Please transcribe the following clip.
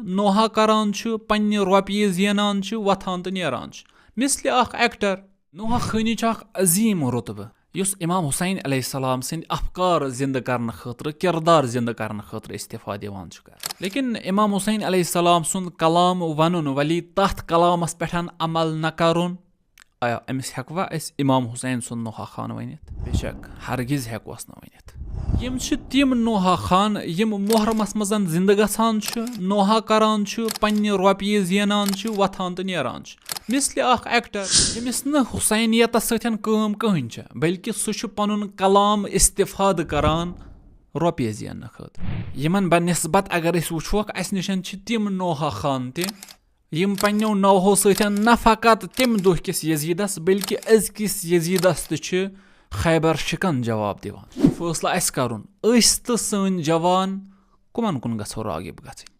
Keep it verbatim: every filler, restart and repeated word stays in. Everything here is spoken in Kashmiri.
نوحہ کران چھُ، پننہِ رۄپیہِ زینان چھُ، وۄتھان تہٕ نیران چھُ۔ مثلِ اکھ ایکٹر۔ نوحہ خوٲنی چھُ اکھ عظیم رتبہٕ یُس امام حسین علیہ السلام سٕنٛدِ افکار زندٕ کرنہٕ خٲطرٕ، کردار زندٕ کرنہٕ خٲطرٕ استفادٕ یِوان چھُ کرنہٕ۔ لیکن امام حسین علیہ السلام سُنٛد کلام ونُن ولی تتھ کلامس پٮ۪ٹھ عمل نہ کرُن، آیا أمِس ہٮ۪کوا أسۍ امام حسین سُنٛد نوحہ خوان ؤنِتھ؟ بے شک، ہرگز ہٮ۪کوس نہٕ ؤنِتھ۔ یِم چھِ تِم نوحہ خوان یِم محرمس منٛز زندٕ گژھان چھِ، نوحہ کران چھِ، پننہِ رۄپیہِ زینان چھِ، وۄتھان تہٕ نیران چھِ۔ مثلِ اکھ ایکٹر ییٚمِس نہٕ حسینیتس سۭتۍ کٲم کٕہٕنۍ چھِ، بلکہِ سُہ چھُ پنُن کلام استفادٕ کران رۄپیہِ زیننہٕ خٲطرٕ۔ یِمن بہ نسبت اگر أسۍ وٕچھوکھ، اسہِ نِش چھِ تِم نوحہ خوان تہِ یِم پننیو نوحو سۭتۍ نہ فقط تمہِ دۄہ کِس یزیدس بلکہِ أزکِس یزیدس تہِ چھِ خیبر شکن جواب دِوان۔ فٲصلہٕ اسہِ کرُن، أسۍ تہٕ سٲنۍ جوان کمن کُن گژھو راغب گژھٕنۍ۔